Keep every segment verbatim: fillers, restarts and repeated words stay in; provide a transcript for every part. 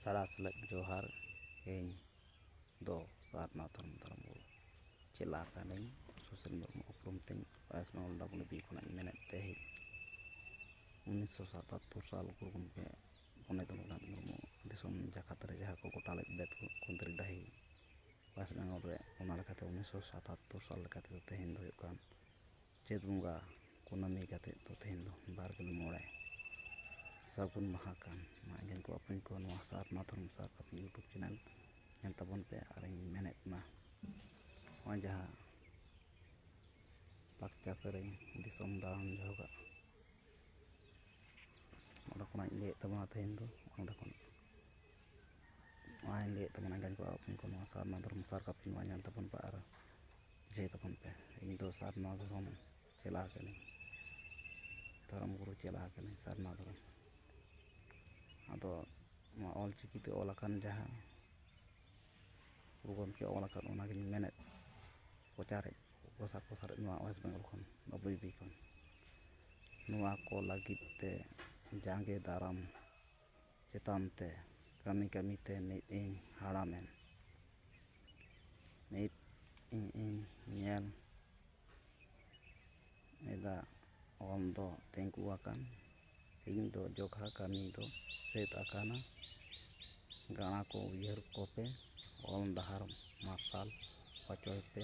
ᱥᱟᱲᱟ ᱥᱮᱞᱮᱫ ᱡᱚᱦᱟᱨ᱾ ᱤᱧ ᱫᱚ ᱥᱟᱨᱱᱟ ᱫᱷᱚᱨᱚᱢ ᱫᱷᱚᱨᱚᱢ ᱜᱩᱨᱩ ᱪᱮᱞᱟ ᱠᱟᱹᱱᱟᱹᱧ᱾ ᱥᱩᱥᱤᱞ ᱢᱩᱨᱢᱩ ᱩᱯᱨᱩᱢ ᱛᱤᱧ᱾ ᱳᱭᱮᱥᱴ ᱵᱮᱝᱜᱚᱞ ᱰᱟᱵᱞᱩ ᱵᱤ ᱠᱷᱚᱱᱟᱜ ᱤᱧ ᱢᱮᱱᱮᱫ ᱛᱟᱦᱮᱸᱫ, ᱩᱱᱤᱥᱥᱚ ᱥᱟᱛᱟᱛᱛᱳᱨ ᱥᱟᱞ ᱜᱩᱨᱩ ᱜᱚᱢᱠᱮ ᱯᱚᱱᱰᱤᱛ ᱨᱚᱜᱷᱩᱱᱟᱛᱷ ᱢᱩᱨᱢᱩ ᱫᱤᱥᱚᱢ ᱡᱟᱠᱟᱛ ᱨᱮ ᱡᱟᱦᱟᱸ ᱠᱚ ᱜᱚᱴᱟ ᱞᱮᱫ ᱵᱮᱫ ᱠᱩᱱᱛᱨᱤ ᱰᱟᱹᱦᱤ ᱳᱭᱮᱥᱴ ᱵᱮᱝᱜᱚᱞ ᱨᱮ, ᱚᱱᱟ ᱞᱮᱠᱟᱛᱮ ᱩᱱᱤᱥᱥᱚ ᱥᱟᱛᱟᱛᱛᱳᱨ ᱥᱟᱞ ᱞᱮᱠᱟ ᱛᱮᱫᱚ ᱛᱮᱦᱮᱧ ᱫᱚ ᱦᱩᱭᱩᱜ ᱠᱟᱱ ᱪᱟᱹᱛ ᱵᱚᱸᱜᱟ ᱠᱩᱱᱟᱹᱢᱤ ᱠᱟᱛᱮᱫ ᱫᱚ ᱛᱮᱦᱮᱧ ᱫᱚ ᱵᱟᱨ ᱜᱮᱞ ᱢᱚᱬᱮ ᱥᱟᱹᱜᱩᱱ ᱢᱟᱦᱟ ᱠᱟᱱ᱾ ᱢᱟ ᱮᱸᱜᱟᱧ ᱠᱚ ᱟᱯᱟᱧ ᱠᱚ, ᱱᱚᱣᱟ ᱥᱟᱨᱱᱟ ᱫᱷᱚᱨᱚᱢ ᱥᱟᱨ ᱠᱟᱹᱯᱤ YouTube ᱪᱮᱱᱮᱞ ᱧᱮᱞ ᱛᱟᱵᱚᱱ ᱯᱮ᱾ ᱟᱨᱤᱧ ᱢᱮᱱᱮᱫ ᱢᱟ, ᱱᱚᱜᱼᱚᱭ ᱡᱟᱦᱟᱸ ᱞᱟᱠᱪᱟᱨ ᱥᱮᱨᱮᱧ ᱫᱤᱥᱚᱢ ᱫᱟᱬᱟᱱ ᱡᱚᱦᱚᱜᱟᱜ, ᱚᱸᱰᱮ ᱠᱷᱚᱱᱟᱜ ᱤᱧ ᱞᱟᱹᱭᱮᱫ ᱛᱟᱵᱚᱱᱟ ᱛᱮᱦᱮᱧ ᱫᱚ᱾ ᱚᱸᱰᱮ ᱠᱷᱚᱱ ᱱᱚᱣᱟᱧ ᱞᱟᱹᱭᱮᱫ ᱛᱟᱵᱚᱱᱟ, ᱮᱸᱜᱟᱧ ᱠᱚ ᱟᱯᱟᱧ ᱠᱚ, ᱱᱚᱣᱟ ᱥᱟᱨᱱᱟ ᱫᱷᱚᱨᱚᱢ ᱥᱟᱨ ᱠᱟᱹᱯᱤ ᱱᱚᱣᱟ ᱧᱮᱞ ᱛᱟᱵᱚᱱ ᱯᱮ ᱟᱨ ᱵᱩᱡᱷᱟᱹᱣ ᱛᱟᱵᱚᱱ ᱯᱮ᱾ ᱤᱧ ᱫᱚ ᱥᱟᱨᱱᱟ ᱫᱷᱚᱨᱚᱢ ᱪᱮᱞᱟ ᱠᱟᱹᱱᱟᱹᱧ, ᱫᱷᱚᱨᱚᱢ ᱜᱩᱨᱩ ᱪᱮᱞᱟ ᱠᱟᱹᱱᱟᱹᱧ ᱥᱟᱨᱱᱟ ᱫᱷᱚᱨᱚᱢ᱾ ᱟᱫᱚ ᱱᱚᱣᱟ ᱚᱞ ᱪᱤᱠᱤ ᱛᱮ ᱚᱞ ᱟᱠᱟᱱ ᱡᱟᱦᱟᱸ ᱜᱩᱨᱩ ᱜᱚᱢᱠᱮ ᱚᱞ ᱟᱠᱟᱫ, ᱚᱱᱟᱜᱤᱧ ᱢᱮᱱᱮᱫ, ᱯᱨᱚᱪᱟᱨᱮᱫ, ᱯᱨᱚᱥᱟᱨ ᱯᱨᱚᱥᱟᱨᱮᱫ ᱱᱚᱣᱟ ᱳᱭᱮᱥᱴ ᱵᱮᱝᱜᱚᱞ ᱠᱷᱚᱱ, ᱰᱟᱵᱞᱤᱭᱩ ᱵᱤ ᱠᱷᱚᱱ᱾ ᱱᱚᱣᱟ ᱠᱚ ᱞᱟᱹᱜᱤᱫ ᱛᱮ ᱡᱟᱸᱜᱮ ᱫᱟᱨᱟᱢ ᱪᱮᱛᱟᱱ ᱛᱮ ᱠᱟᱹᱢᱤ ᱠᱟᱹᱢᱤ ᱛᱮ ᱱᱤᱛ ᱤᱧ ᱦᱟᱲᱟᱢᱮᱱ᱾ ᱱᱤᱛ ᱤᱧ, ᱤᱧ ᱧᱮᱞ ᱮᱫᱟ ᱚᱞ ᱫᱚ ᱛᱤᱸᱜᱩ ᱟᱠᱟᱱ᱾ ᱤᱧ ᱫᱚ ᱡᱚᱠᱷᱟ ᱠᱟᱹᱢᱤ ᱫᱚ ᱥᱟᱹᱛ ᱟᱠᱟᱱᱟ᱾ ᱜᱟᱬᱟ ᱠᱚ ᱩᱭᱦᱟᱹᱨ ᱠᱚᱯᱮ, ᱚᱞ ᱰᱟᱦᱟᱨ ᱢᱟᱨᱥᱟᱞ ᱦᱚᱪᱚᱭ ᱯᱮ᱾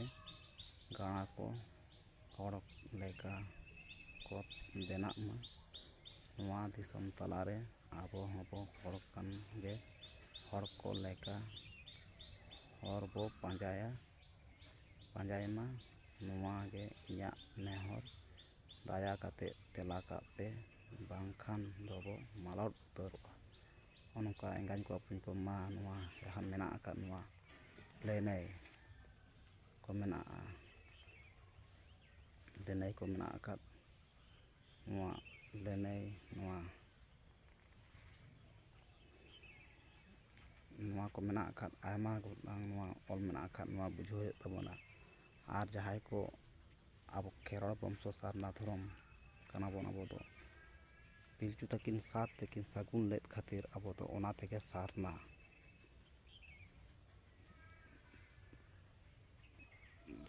ᱜᱟᱬᱟ ᱠᱚ ᱦᱚᱲ ᱞᱮᱠᱟ ᱠᱚ ᱵᱮᱱᱟᱜ ᱢᱟ᱾ ᱱᱚᱣᱟ ᱫᱤᱥᱚᱢ ᱛᱟᱞᱟᱨᱮ ᱟᱵᱚ ᱦᱚᱸᱵᱚ ᱦᱚᱲ ᱠᱟᱱ ᱜᱮ, ᱦᱚᱲ ᱠᱚ ᱞᱮᱠᱟ ᱦᱚᱨ ᱵᱚ ᱯᱟᱸᱡᱟᱭᱟ, ᱯᱟᱸᱡᱟᱭ ᱢᱟ᱾ ᱱᱚᱣᱟ ᱜᱮ ᱤᱧᱟᱹᱜ ᱱᱮᱦᱚᱨ, ᱫᱟᱭᱟ ᱠᱟᱛᱮ ᱛᱮᱞᱟ ᱠᱟᱜ ᱯᱮ, ᱵᱟᱝᱠᱷᱟᱱ ᱫᱚᱵᱚ ᱢᱟᱞᱚᱴ ᱩᱛᱟᱹᱨᱚᱜᱼᱟ᱾ ᱱᱚᱜᱼᱚ ᱱᱚᱝᱠᱟ ᱮᱸᱜᱟᱧ ᱠᱚ ᱟᱹᱯᱩᱧ ᱠᱚ, ᱢᱟ ᱱᱚᱣᱟ ᱡᱟᱦᱟᱸ ᱢᱮᱱᱟᱜ ᱟᱠᱟᱫ ᱱᱚᱣᱟ ᱞᱟᱹᱱᱟᱹᱭ ᱠᱚ ᱢᱮᱱᱟᱜᱼᱟ, ᱞᱟᱹᱱᱟᱹᱭ ᱠᱚ ᱢᱮᱱᱟᱜ ᱟᱠᱟᱫ ᱱᱚᱣᱟ ᱞᱟᱹᱱᱟᱹᱭ, ᱱᱚᱣᱟ, ᱱᱚᱣᱟ ᱠᱚ ᱢᱮᱱᱟᱜ ᱟᱠᱟᱫ, ᱟᱭᱢᱟ ᱜᱚᱴᱟᱝ ᱱᱚᱣᱟ ᱚᱞ ᱢᱮᱱᱟᱜ ᱟᱠᱟᱫ, ᱱᱚᱣᱟ ᱵᱩᱡᱷᱟᱹᱣ ᱦᱩᱭᱩᱜ ᱛᱟᱵᱚᱱᱟ᱾ ᱟᱨ ᱡᱟᱦᱟᱸᱭ ᱠᱚ ᱟᱵᱚ ᱠᱷᱮᱨᱣᱟᱲ ᱵᱚᱝᱥᱚ ᱥᱟᱨᱱᱟ ᱫᱷᱚᱨᱚᱢ ᱠᱟᱱᱟ ᱵᱚᱱ ᱟᱵᱚ ᱫᱚ, ᱯᱤᱞᱪᱩ ᱛᱟᱹᱠᱤᱱ ᱥᱟᱨ ᱛᱮᱠᱤᱱ ᱥᱟᱹᱜᱩᱱ ᱞᱮᱫ ᱠᱷᱟᱹᱛᱤᱨ ᱟᱵᱚ ᱫᱚ ᱚᱱᱟ ᱛᱮᱜᱮ ᱥᱟᱨᱱᱟ,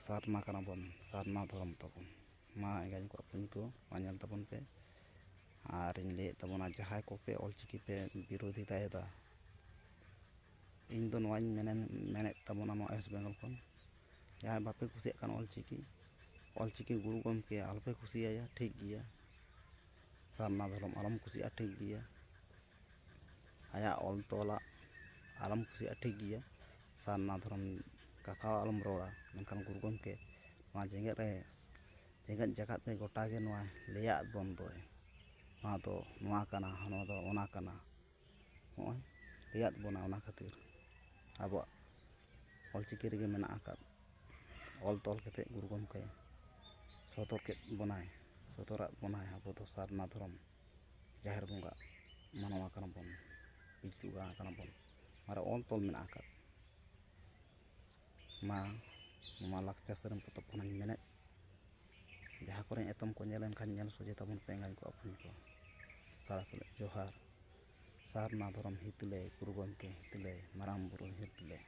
ᱥᱟᱨᱱᱟ ᱠᱟᱱᱟ ᱵᱚᱱ, ᱥᱟᱨᱱᱟ ᱫᱷᱚᱨᱚᱢ ᱛᱟᱵᱚᱱ᱾ ᱢᱟ ᱮᱸᱜᱟᱧ ᱠᱚ ᱟᱹᱯᱩᱧ ᱠᱚ, ᱢᱟ ᱧᱮᱞ ᱛᱟᱵᱚᱱ ᱯᱮ᱾ ᱟᱨ ᱤᱧ ᱞᱟᱹᱭᱮᱫ ᱛᱟᱵᱚᱱᱟ, ᱡᱟᱦᱟᱸᱭ ᱠᱚᱯᱮ ᱚᱞᱪᱤᱠᱤ ᱯᱮ ᱵᱤᱨᱳᱫᱷᱤᱛᱟᱭᱮᱫᱟ, ᱤᱧ ᱫᱚ ᱱᱚᱣᱟᱧ ᱢᱮᱱᱮᱱ-, ᱢᱮᱱᱮᱫ ᱛᱟᱵᱚᱱᱟ ᱱᱚᱣᱟ ᱳᱭᱮᱥᱴ ᱵᱮᱝᱜᱚᱞ ᱠᱷᱚᱱ, ᱡᱟᱦᱟᱸᱭ ᱵᱟᱯᱮ ᱠᱩᱥᱤᱭᱟᱜ ᱠᱟᱱ ᱚᱞᱪᱤᱠᱤ, ᱚᱞᱪᱤᱠᱤ ᱜᱩᱨᱩ ᱜᱚᱢᱠᱮ ᱟᱞᱚᱯᱮ ᱠᱩᱥᱤᱭᱟᱭᱟ, ᱴᱷᱤᱠ ᱜᱮᱭᱟ᱾ ᱥᱟᱨᱱᱟ ᱫᱷᱚᱨᱚᱢ ᱟᱞᱚᱢ ᱠᱩᱥᱤᱭᱟᱜᱼᱟ, ᱴᱷᱤᱠ ᱜᱮᱭᱟ᱾ ᱟᱭᱟᱜ ᱚᱞ ᱛᱚᱞᱟᱜ ᱟᱞᱚᱢ ᱠᱩᱥᱤᱭᱟᱜᱼᱟ, ᱴᱷᱤᱠ ᱜᱮᱭᱟ᱾ ᱥᱟᱨᱱᱟ ᱫᱷᱚᱨᱚᱢ ᱠᱟᱛᱷᱟ ᱦᱚᱸ ᱟᱞᱚᱢ ᱨᱚᱲᱟ, ᱢᱮᱱᱠᱷᱟᱱ ᱜᱩᱨᱩ ᱜᱚᱢᱠᱮ ᱱᱚᱣᱟ ᱡᱮᱜᱮᱛ ᱨᱮ, ᱡᱮᱜᱮᱛ ᱡᱟᱠᱟᱛ ᱨᱮ ᱜᱚᱴᱟ ᱜᱮ ᱱᱚᱣᱟ ᱞᱟᱹᱭᱟᱫ ᱵᱚᱱ ᱫᱚᱭ, ᱱᱚᱣᱟ ᱫᱚ ᱱᱚᱣᱟ ᱠᱟᱱᱟ, ᱱᱚᱣᱟ ᱫᱚ ᱚᱱᱟ ᱠᱟᱱᱟ᱾ ᱱᱚᱜᱼᱚᱭ ᱞᱟᱹᱭᱟᱫ ᱵᱚᱱᱟ, ᱚᱱᱟ ᱠᱷᱟᱹᱛᱤᱨ ᱟᱵᱚᱣᱟᱜ ᱚᱞᱪᱤᱠᱤ ᱨᱮᱜᱮ ᱢᱮᱱᱟᱜ ᱟᱠᱟᱫ᱾ ᱚᱞ ᱛᱚᱞ ᱠᱟᱛᱮᱫ ᱜᱩᱨᱩ ᱜᱚᱢᱠᱮ ᱥᱚᱫᱚᱨ ᱠᱮᱫ ᱵᱚᱱᱟᱭ, ᱥᱚᱫᱚᱨᱟᱫ ᱵᱚᱱᱟᱭ᱾ ᱟᱵᱚ ᱫᱚ ᱥᱟᱨᱱᱟ ᱫᱷᱚᱨᱚᱢ ᱡᱟᱦᱮᱨ ᱵᱚᱸᱜᱟ ᱢᱟᱱᱣᱟ ᱠᱟᱱᱟ ᱵᱚᱱ, ᱯᱤᱞᱪᱩ ᱮᱨᱟ ᱠᱟᱱᱟ ᱵᱚᱱ᱾ ᱟᱨ ᱚᱞ ᱛᱚᱞ ᱢᱮᱱᱟᱜ ᱟᱠᱟᱫ᱾ ᱢᱟ ᱱᱚᱣᱟ ᱞᱟᱠᱪᱟᱨ ᱥᱮᱨᱮᱧ ᱯᱚᱛᱚᱵ ᱠᱷᱚᱱᱟᱜ ᱤᱧ ᱢᱮᱱᱮᱫ, ᱡᱟᱦᱟᱸ ᱠᱚᱨᱮ ᱮᱛᱚᱢ ᱠᱚ ᱧᱮᱞ ᱮᱱᱠᱷᱟᱱ ᱧᱮᱞ ᱥᱚᱡᱷᱮ ᱛᱟᱵᱚᱱ ᱯᱮ ᱮᱸᱜᱟᱧ ᱠᱚ ᱟᱹᱯᱩᱧ ᱠᱚ᱾ ᱥᱟᱨᱟ ᱥᱮᱞᱮᱫ ᱡᱚᱦᱟᱨ᱾ ᱥᱟᱨᱱᱟ ᱫᱷᱚᱨᱚᱢ ᱦᱤᱛ ᱞᱟᱹᱭ, ᱜᱩᱨᱩ ᱜᱚᱢᱠᱮ ᱦᱤᱛ ᱞᱟᱹᱭ, ᱢᱟᱨᱟᱝ ᱵᱩᱨᱩ ᱦᱤᱛ ᱞᱟᱹᱭ᱾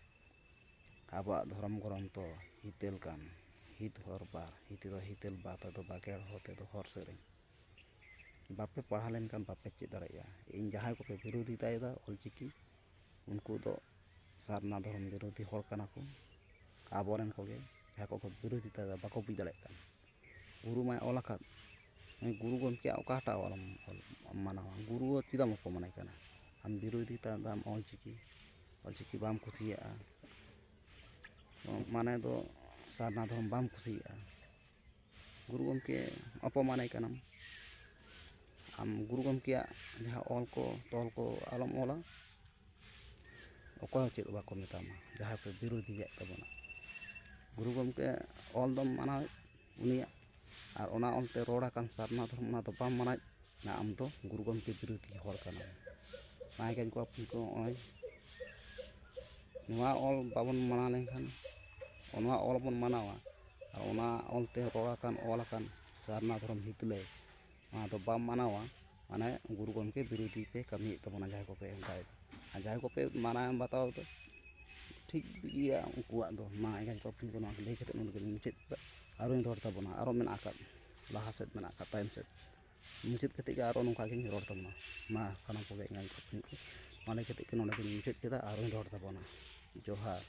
ᱟᱵᱚᱣᱟᱜ ᱫᱷᱚᱨᱚᱢ ᱜᱨᱚᱱᱛᱷᱚ ᱦᱤᱛᱟᱹᱞ ᱠᱟᱱ, ᱦᱤᱛ ᱦᱚᱨ ᱵᱟᱨ, ᱦᱤᱛ ᱫᱚ ᱦᱤᱛᱟᱹᱞ, ᱵᱟᱛᱟ ᱫᱚ ᱵᱟᱸᱠᱷᱮᱲ, ᱦᱚ ᱛᱮᱫᱚ ᱦᱚᱨ ᱥᱮᱨᱮᱧ᱾ ᱵᱟᱯᱮ ᱯᱟᱲᱦᱟᱣ ᱞᱮᱱᱠᱷᱟᱱ ᱵᱟᱯᱮ ᱪᱮᱫ ᱫᱟᱲᱮᱭᱟᱜᱼᱟ᱾ ᱤᱧ ᱡᱟᱦᱟᱸᱭ ᱠᱚᱯᱮ ᱵᱤᱨᱳᱫᱷᱤᱛᱟᱭᱮᱫᱟ ᱚᱞᱪᱤᱠᱤ, ᱩᱱᱠᱩ ᱫᱚ ᱥᱟᱨᱱᱟ ᱫᱷᱚᱨᱚᱢ ᱵᱤᱨᱳᱫᱷᱤ ᱦᱚᱲ ᱠᱟᱱᱟ ᱠᱚ᱾ ᱟᱵᱚᱨᱮᱱ ᱠᱚᱜᱮ ᱡᱟᱦᱟᱸᱭ ᱠᱚᱠᱚ ᱵᱤᱨᱳᱫᱷᱤᱛᱟᱭᱮᱫᱟ, ᱵᱟᱠᱚ ᱵᱩᱡᱽ ᱫᱟᱲᱮᱭᱟᱜ ᱠᱟᱱᱟ᱾ ᱜᱩᱨᱩ ᱢᱟᱭ ᱚᱞ ᱟᱠᱟᱫ, ᱜᱩᱨᱩ ᱜᱚᱢᱠᱮᱭᱟᱜ ᱚᱠᱟᱴᱟᱜ ᱚᱞᱮᱢ ᱚᱞ-, ᱢᱟᱱᱟᱣᱟ? ᱜᱩᱨᱩ ᱪᱮᱫᱟᱜ ᱵᱟᱠᱚ ᱢᱟᱱᱟᱭ ᱠᱟᱱᱟ? ᱟᱢ ᱵᱤᱨᱳᱫᱷᱤᱛᱟ ᱫᱟᱢ ᱚᱞᱪᱤᱠᱤ, ᱚᱞᱪᱤᱠᱤ ᱵᱟᱢ ᱠᱩᱥᱤᱭᱟᱜᱼᱟ, ᱢᱟᱱᱮ ᱫᱚ ᱥᱟᱨᱱᱟ ᱫᱷᱚᱨᱚᱢ ᱵᱟᱢ ᱠᱩᱥᱤᱭᱟᱜᱼᱟ, ᱜᱩᱨᱩ ᱜᱚᱢᱠᱮ ᱚᱯᱚᱢᱟᱱᱮ ᱠᱟᱱᱟᱢ᱾ ᱟᱢ ᱜᱩᱨᱩ ᱜᱚᱢᱠᱮᱭᱟᱜ ᱡᱟᱦᱟᱸ ᱚᱞ ᱠᱚ, ᱛᱚᱞ ᱠᱚ ᱟᱞᱚᱢ ᱚᱞᱟ, ᱚᱠᱚᱭ ᱦᱚᱸ ᱪᱮᱫ ᱵᱟᱠᱚ ᱢᱮᱛᱟᱢᱟ, ᱡᱟᱦᱟᱸᱭ ᱯᱮ ᱵᱤᱨᱳᱫᱷᱤᱭᱮᱫ ᱛᱟᱵᱚᱱᱟ᱾ ᱜᱩᱨᱩ ᱜᱚᱢᱠᱮ ᱚᱞ ᱫᱚᱢ ᱢᱟᱱᱟᱣᱮᱫ ᱩᱱᱤᱭᱟᱜ, ᱟᱨ ᱚᱱᱟ ᱚᱞᱛᱮ ᱨᱚᱲ ᱟᱠᱟᱱ ᱥᱟᱨᱱᱟ ᱫᱷᱚᱨᱚᱢ, ᱚᱱᱟ ᱫᱚ ᱵᱟᱢ ᱢᱟᱱᱟᱣᱮᱫ, ᱱᱟ ᱟᱢ ᱫᱚ ᱜᱩᱨᱩ ᱜᱚᱢᱠᱮ ᱵᱤᱨᱳᱫᱷᱤ ᱦᱚᱲ ᱠᱟᱱᱟᱢ᱾ ᱢᱟ ᱮᱸᱜᱟᱧ ᱠᱚ ᱟᱹᱯᱩᱧ ᱠᱚ, ᱱᱚᱜᱼᱚᱭ ᱱᱚᱣᱟ ᱚᱞ ᱵᱟᱵᱚᱱ ᱢᱟᱱᱟᱣ ᱞᱮᱱᱠᱷᱟᱱ, ᱱᱚᱣᱟ ᱚᱞ ᱵᱚᱱ ᱢᱟᱱᱟᱣᱟ, ᱟᱨ ᱚᱱᱟ ᱚᱞᱛᱮ ᱨᱚᱲ ᱟᱠᱟᱱ, ᱚᱞ ᱟᱠᱟᱱ ᱥᱟᱨᱱᱟ ᱫᱷᱚᱨᱚᱢ ᱦᱤᱛ ᱞᱟᱹᱭ, ᱚᱱᱟ ᱫᱚ ᱵᱟᱢ ᱢᱟᱱᱟᱣᱟ, ᱢᱟᱱᱮ ᱜᱩᱨᱩ ᱜᱚᱢᱠᱮ ᱵᱤᱨᱳᱫᱷᱤ ᱯᱮ ᱠᱟᱹᱢᱤᱭᱮᱫ ᱛᱟᱵᱚᱱᱟ ᱡᱟᱦᱟᱸᱭ ᱠᱚᱯᱮ ᱚᱱᱠᱟᱭᱮᱫᱟ᱾ ᱟᱨ ᱡᱟᱦᱟᱸᱭ ᱠᱚᱯᱮ ᱢᱟᱱᱟᱣ ᱵᱟᱛᱟᱣ ᱫᱚ ᱴᱷᱤᱠ ᱜᱮᱭᱟ, ᱩᱱᱠᱩᱣᱟᱜ ᱫᱚ ᱢᱟ ᱮᱱᱠᱷᱟᱱ ᱠᱚ ᱱᱚᱣᱟ ᱞᱟᱹᱭ ᱠᱟᱛᱮ ᱱᱚᱰᱮ ᱜᱮ ᱢᱩᱪᱟᱹᱫ ᱠᱮᱫᱟ᱾ ᱟᱨᱚᱧ ᱨᱚᱲ ᱛᱟᱵᱚᱱᱟ, ᱟᱨᱚ ᱢᱮᱱᱟᱜ ᱟᱠᱟᱫ ᱞᱟᱦᱟ ᱥᱮᱫ, ᱢᱮᱱᱟᱜ ᱟᱠᱟᱫ ᱛᱟᱭᱚᱢ ᱥᱮᱫ᱾ ᱢᱩᱪᱟᱹᱫ ᱠᱟᱛᱮ ᱜᱮ ᱟᱨᱚ ᱱᱚᱝᱠᱟ ᱜᱤᱧ ᱨᱚᱲ ᱛᱟᱵᱚᱱᱟ᱾ ᱢᱟ ᱥᱟᱱᱟᱢ ᱠᱚᱜᱮ ᱮᱸᱜᱟᱧ ᱠᱚ ᱯᱷᱤᱱ ᱠᱚ ᱢᱟ ᱞᱟᱹᱭ ᱠᱟᱛᱮ ᱜᱮ ᱱᱚᱰᱮ ᱜᱤᱧ ᱢᱩᱪᱟᱹᱫ ᱠᱮᱫᱟ᱾ ᱟᱨᱚᱧ ᱨᱚᱲ ᱛᱟᱵᱚᱱᱟ᱾ ᱡᱚᱦᱟᱨ᱾